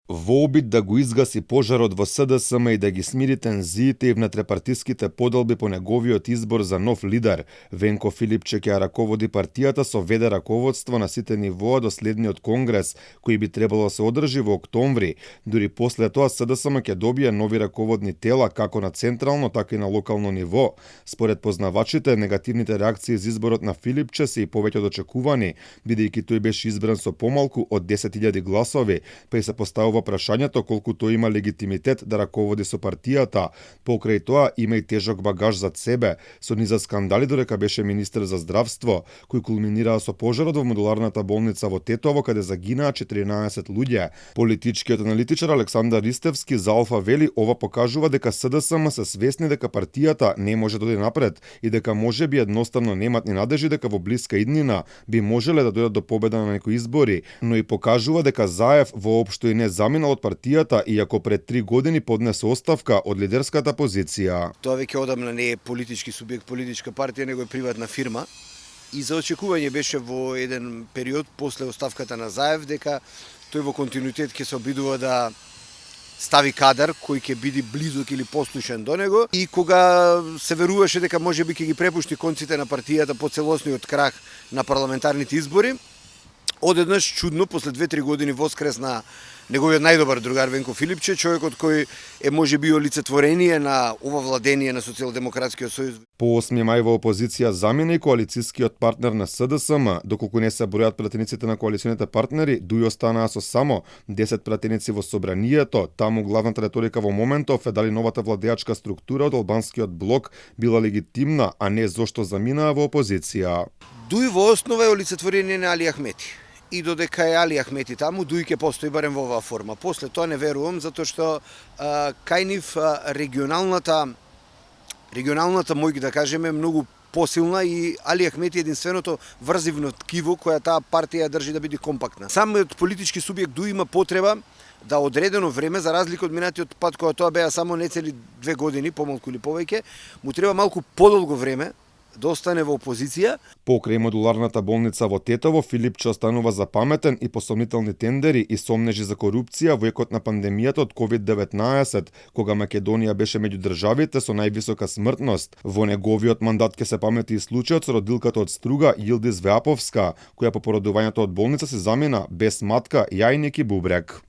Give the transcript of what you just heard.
Во обид да го изгаси пожарот во СДСМ и да ги смири тензиите и внетрепартиските поделби по неговиот избор за нов лидер, Венко Филипче ќе ја раководи партијата со веде раководство на сите нивоа до следниот конгрес, кој би требало да се одржи во октомври. Дури после тоа СДСМ ќе добие нови раководни тела како на централно, така и на локално ниво. Според познавачите, негативните реакции за изборот на Филипче се и повеќе од очекувани, бидејќи тој беше избран со помалку од 10.000 гласови, па и се поставува прашањето колку тој има легитимитет да раководи со партијата. Покрај тоа има и тежок багаж зад себе, со низа скандали додека беше министер за здравство, кој кулминираа со пожарот во модуларната болница во Тетово, каде загинаа 14 луѓе. Политичкиот аналитичар Александар Ристевски за Алфа вели ова покажува дека СДСМ се свесни дека партијата не може да оди напред и дека можеби едноставно немат ни надежи дека во блиска иднина би можеле да дојдат до победа на некои избори, но и покажува дека Заев воопшто и не заминал од партијата, иако пред 3 години поднесе оставка од лидерската позиција. Тоа веќе одамна не е политички субјект, политичка партија, него е приватна фирма. И за очекување беше во еден период после оставката на Заев дека тој во континуитет ќе се обидува да стави кадар кој ќе биде близок или послушен до него, и кога се веруваше дека можеби ќе ги препушти конците на партијата по целосниот краг на парламентарните избори, одеднаш чудно после 2-3 години воскресна неговиот најдобар другар Венко Филипче, човекот кој е можеби олицетворение на ова владение на Социјалдемократскиот сојуз. По 8 мај во опозиција замина и коалицијскиот партнер на СДСМ, доколку не се бројат пратениците на коалиционите партнери, дуи останаа со само 10 пратеници во собранието. Таму главната реторика во моментов е дали новата владеачка структура од албанскиот блок била легитимна, а не зошто заминаа во опозиција. Дуи во основа е олицетворение на Али Ахмети. И додека е Али Ахмети таму, дуи ќе постои барем во оваа форма. После тоа не верувам, затоа што кај нив регионалната моќ, да кажеме, многу посилна, и Али Ахмети е единственото врзивно ткиво која таа партија држи да биде компактна. Самиот политички субјект дуи има потреба да одредено време, за разлика од минатиот пат кога тоа беа само нецели 2 години, помалку или повеќе, му треба малку подолго време да остане во опозиција. Покрај модуларната болница во Тетово, Филипче останува запаметен и по сомнителни тендери и сомнежи за корупција во екот на пандемијата од COVID-19, кога Македонија беше меѓу државите со највисока смртност. Во неговиот мандат ќе се памети и случајот со родилката од Струга, Јилдис Веаповска, која по породувањето од болница се замина без матка, јајник и бубрек.